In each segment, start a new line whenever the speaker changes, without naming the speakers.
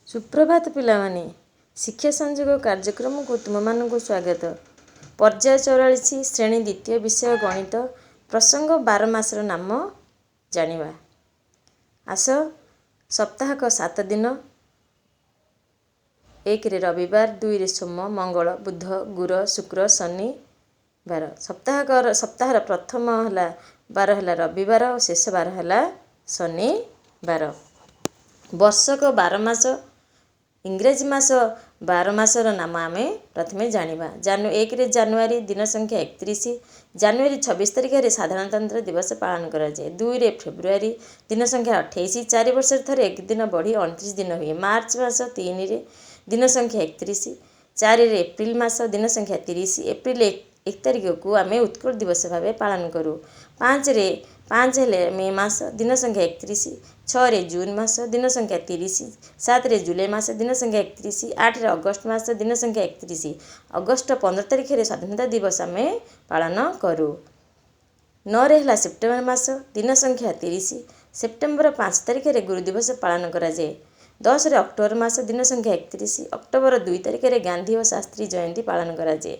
ସୁପ୍ରଭାତ ପିଲାମାନେ, ଶିକ୍ଷା ସଂଯୋଗ କାର୍ଯ୍ୟକ୍ରମକୁ ତୁମମାନଙ୍କୁ ସ୍ୱାଗତ। ପର୍ଯ୍ୟାୟ 44, ଶ୍ରେଣୀ ଦ୍ୱିତୀୟ, ବିଷୟ ଗଣିତ, ପ୍ରସଙ୍ଗ 12 ମାସର ନାମ ଜାଣିବା। ଆସ, ସପ୍ତାହକ 7 ଦିନ। 1ରେ ରବିବାର, 2ରେ ସୋମ, ମଙ୍ଗଳ, ବୁଧ, ଗୁର, ଶୁକ୍ର, ଶନି ବାର। ସପ୍ତାହର ପ୍ରଥମ ହେଲା ବାର ହେଲା ରବିବାର ଓ ଶେଷ ବାର ହେଲା ଶନିବାର। ବର୍ଷକ 12 ମାସ। ଇଂରାଜୀ ମାସ 12 ମାସର ନାମ ଆମେ ପ୍ରଥମେ ଜାଣିବା। 1ରେ ଜାନୁଆରୀ, ଦିନ ସଂଖ୍ୟା 31। ଜାନୁଆରୀ 26 ତାରିଖରେ ସାଧାରଣତନ୍ତ୍ର ଦିବସ ପାଳନ କରାଯାଏ। 2ରେ ଫେବୃଆରୀ, ଦିନ ସଂଖ୍ୟା 28। 4 ବର୍ଷରେ ଥରେ 1 ଦିନ ବଢ଼ି 29 ଦିନ ହୁଏ। ମାର୍ଚ୍ଚ ମାସ 3ରେ, ଦିନ ସଂଖ୍ୟା 31। 4ରେ ଏପ୍ରିଲ ମାସ, ଦିନ ସଂଖ୍ୟା 30। ଏପ୍ରିଲ 1 ତାରିଖକୁ ଆମେ ଉତ୍କଳ ଦିବସ ଭାବେ ପାଳନ କରୁ। 5 ହେଲେ ମେ ମାସ, ଦିନ ସଂଖ୍ୟା 31। 6ରେ ଜୁନ୍ ମାସ, ଦିନ ସଂଖ୍ୟା 30। 7ରେ ଜୁଲାଇ ମାସ, ଦିନ ସଂଖ୍ୟା 31। 8ରେ ଅଗଷ୍ଟ ମାସ, ଦିନ ସଂଖ୍ୟା 31। ଅଗଷ୍ଟ 15 ତାରିଖରେ ସ୍ୱାଧୀନତା ଦିବସ ଆମେ ପାଳନ କରୁ। 9ରେ ହେଲା ସେପ୍ଟେମ୍ବର ମାସ, ଦିନ ସଂଖ୍ୟା 30। ସେପ୍ଟେମ୍ବର 5 ତାରିଖରେ ଗୁରୁ ଦିବସ ପାଳନ କରାଯାଏ। 10ରେ ଅକ୍ଟୋବର ମାସ, ଦିନ ସଂଖ୍ୟା 31। ଅକ୍ଟୋବର 2 ତାରିଖରେ ଗାନ୍ଧୀ ଓ ଶାସ୍ତ୍ରୀ ଜୟନ୍ତୀ ପାଳନ କରାଯାଏ।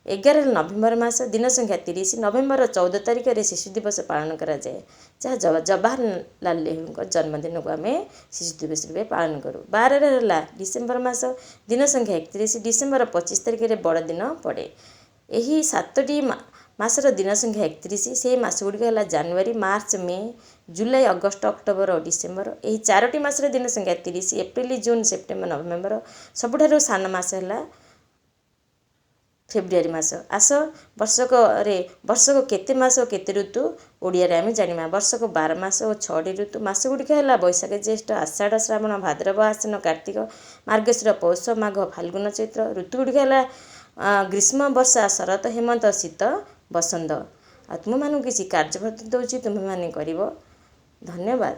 11 ନଭେମ୍ବର ମାସ, ଦିନ ସଂଖ୍ୟା 30। ନଭେମ୍ବର 14 ତାରିଖରେ ଶିଶୁ ଦିବସ ପାଳନ କରାଯାଏ, ଯାହା ଜବାହରଲାଲ ନେହେରୁଙ୍କ ଜନ୍ମଦିନକୁ ଆମେ ଶିଶୁ ଦିବସ ରୂପେ ପାଳନ କରୁ। 12ରେ ହେଲା ଡିସେମ୍ବର ମାସ, ଦିନ ସଂଖ୍ୟା 31। ଡିସେମ୍ବର 25 ତାରିଖରେ ବଡ଼ଦିନ ପଡ଼େ। ଏହି 7ଟି ମାସର ଦିନ ସଂଖ୍ୟା 31। ସେହି ମାସ ଗୁଡ଼ିକ ହେଲା January, March, May, July, August, October ଓ ଡିସେମ୍ବର। ଏହି 4ଟି ମାସର ଦିନ ସଂଖ୍ୟା 30: ଏପ୍ରିଲ, ଜୁନ୍, ସେପ୍ଟେମ୍ବର, ନଭେମ୍ବର। ସବୁଠାରୁ ସାନ ମାସ ହେଲା ଫେବୃଆରୀ ମାସ। ଆସ, ବର୍ଷକ କେତେ ମାସ ଓ କେତେ ଋତୁ ଓଡ଼ିଆରେ ଆମେ ଜାଣିବା। ବର୍ଷକ 12 ମାସ ଓ 6ଟି ଋତୁ। ମାସ ଗୁଡ଼ିକ ହେଲା ବୈଶାଖ, ଜ୍ୟେଷ୍ଠ, ଆଷାଢ଼, ଶ୍ରାବଣ, ଭାଦ୍ରବ, ଆଶ୍ୱିନ, କାର୍ତ୍ତିକ, ମାର୍ଗଶିର, ପୌଷ, ମାଘ, ଫାଲ୍ଗୁନ, ଚୈତ୍ର। ଋତୁ ଗୁଡ଼ିକ ହେଲା ଗ୍ରୀଷ୍ମ, ବର୍ଷା, ଶରତ, ହେମନ୍ତ, ଶୀତ, ବସନ୍ତ। ଆଉ ତୁମମାନଙ୍କୁ କିଛି କାର୍ଯ୍ୟ ଦେଉଛି, ତୁମେମାନେ କରିବ। ଧନ୍ୟବାଦ।